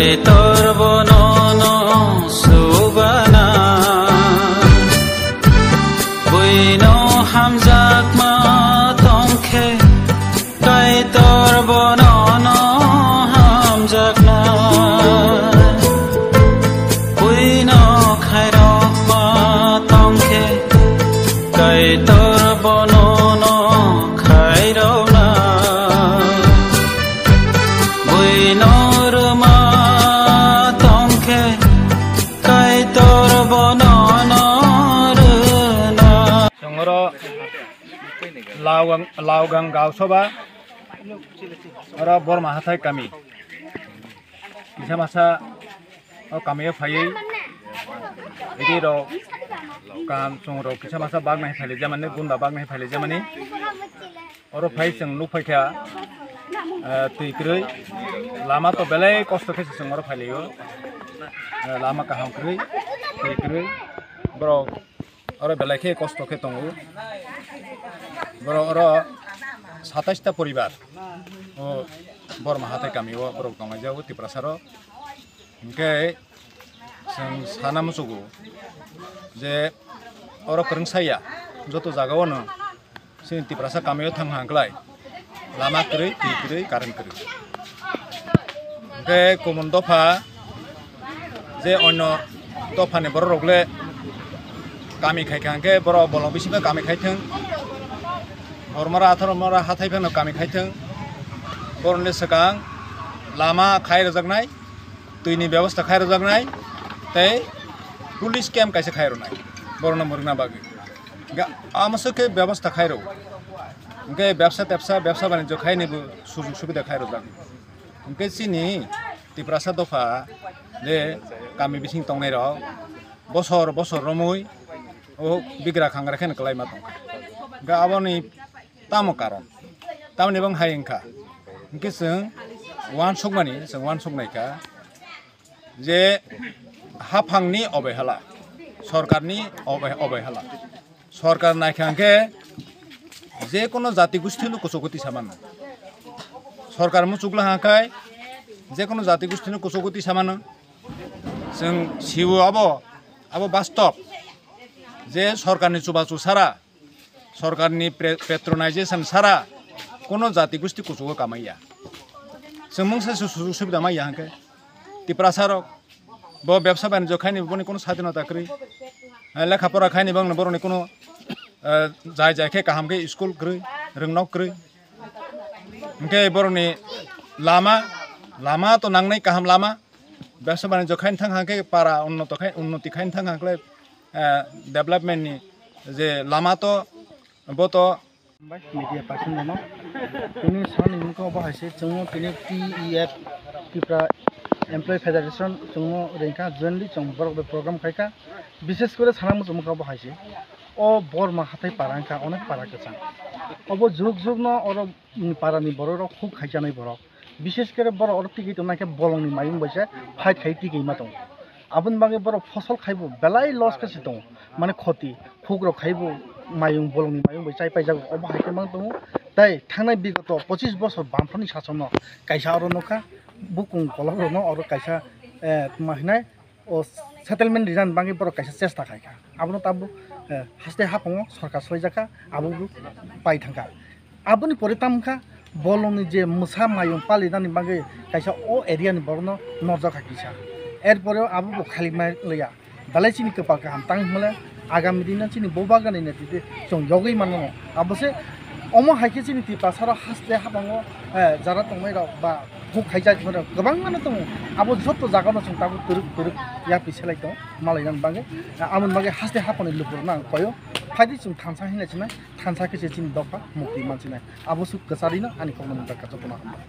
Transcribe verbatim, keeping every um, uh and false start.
Kaitor bono no subana, buino hamjakma tongkhe, Kaitor bono no hamjakna, buino khairokma tongkhe, Kaitor bono no khairokna. Buino rwma tongkhe, Kaitor bono no rwna. Chwng oro Laogang, Laogang Gaosoba, oro Borma Hathai kami. Kisa masa o kami o phaiwi, idi rok kaham chwng rok kisa masa bak nai phailijamani, gunda bak nai phailijamani. Oro phai chwng nuk phaikha, eh, twi kwrwi. Lama to belai kosto khe se chwng oro phailio. Eh, lama kaham kwrwi, twi kwrwi. Borok oro belai khe kosto khe tongo. Borok oro satais ta poribar o Borma Hathai kami o borok tonglaijak o Tiprasa rok. Hinkhe chwng sana muchugo je oro kwrwng saya joto jaga o no chini Tiprasa kami o thang hang klai lama kwrwi, twi kwrwi, current kwrwi. Hinkhe kumun dopha je onno dophani borok rok le kami khai kha hinkhe borok bolong bisingo kami khai thung. Hormora athoromora hathai phano kami khai thung. Borok le swkang lama khai rwjaknai. Twini bebosta khai rwjaknai tei police camp kaisa khai rwnai borokno mwrwkna bagwi. Ga-, amoswk khe bebosta khai rw. Hwnkhe bebsa tebsa, bebsa banijyo khainaibo sujug subida khai rwjak. Hwnkhe chini Tiprasa dopha je kami bising tongnairok bosor bosor romwi o bigra khangra kheno kwlaima tongkha. Hwnkhe aboni tamo karon? Tamoni bang hai wngkha. Hwnkhe chwng uansukmani, chwng uansuknaikha je haphangni obehala, sorkarni obe-, obehala. Sorkar naikha hwnkhe jekono jati gusthino kuchugo tisa mano. Sorkar muchukla hwnkhe jekono jati gusthino kuchugo tisa mano. Chwng siwo abo, abo bastob je sorkarni chubachu sara, sorkarni pre-, patronization sara kono jati gusti kuchugo kamaiya. Chwng mungsa su-, sujug subida maiya hwnkhe Tiprasa rok bo bebsa banijyo khaini boni kono sadinota kwrwi, eh, lekha pora khaini bangno borokni kono, eh, jai jai khe kaham khe school kwrwi, rwngnok kwrwi. Hwnkhe borokni lama, lama to nangnai kaham lama, bebsa banijyo khaini thang hwnkhe para unnoto khai, unnoti khaini thang hwnkhe, eh, development ni je lama to, bo to. Media person no tini sani mungko bo hai se chwngno tini T E F, Tripura Employee Federation, chwngno ringkha jointly chwng borok bai program khaikha. Bishes kore sana muchung mungkha bo hai se o Borma Hathai para wngkha, onek para kwchang. Obo jug jug no oro ni para ni borok rok huk khaijaknai borok. Bishes kore borok oro tigi tongnaikhe bolong ni mayung bai se fight khai tigi ma tongo. Aboni bagwi borok phosol khaibo belai loss khe se tongo, mane khoti, khuk rok khaibo mayung, bolong ni mayung bai chai paijago, obo hai khe mang tongo. Tai thangnai bigoto pochis bosor bamphani sasono kaisa oro nukha, bukung kolok rokno oro kaisa, eh, tma hinai o settlement rinani bagwi borok kaisa chesta khaikha. Abono tabuk, eh, haste haphango sorkar swlaijakha, abo bo pai thangkha. Aboni pore tamo wngkha bolongni je mwsa mayung palinani bagwi kaisa o area ni borokno norjak hai kisa. Erpore abo bo khali mai liya. Belai chini kwpal kaham tang hwnle agami dino chini bubagani netrite chwng yogwi mano. Abo se omo hai khe chini Tiprasarok haste habango, eh, jara tongnairok ba huk khaijak rok kwbangma no tongo. Abo joto jagano chwng tabuk twrwk twrwk yapri selai tongo malainani bagwi. Aboni bagwi haste haphangni lukurokno ang koyo. Phaidi chwng thansa hinwi sinai. Thansa khe se chini dopha mukti mansinai. Abo suk kwcharino ani kokno nukha jotono hambai.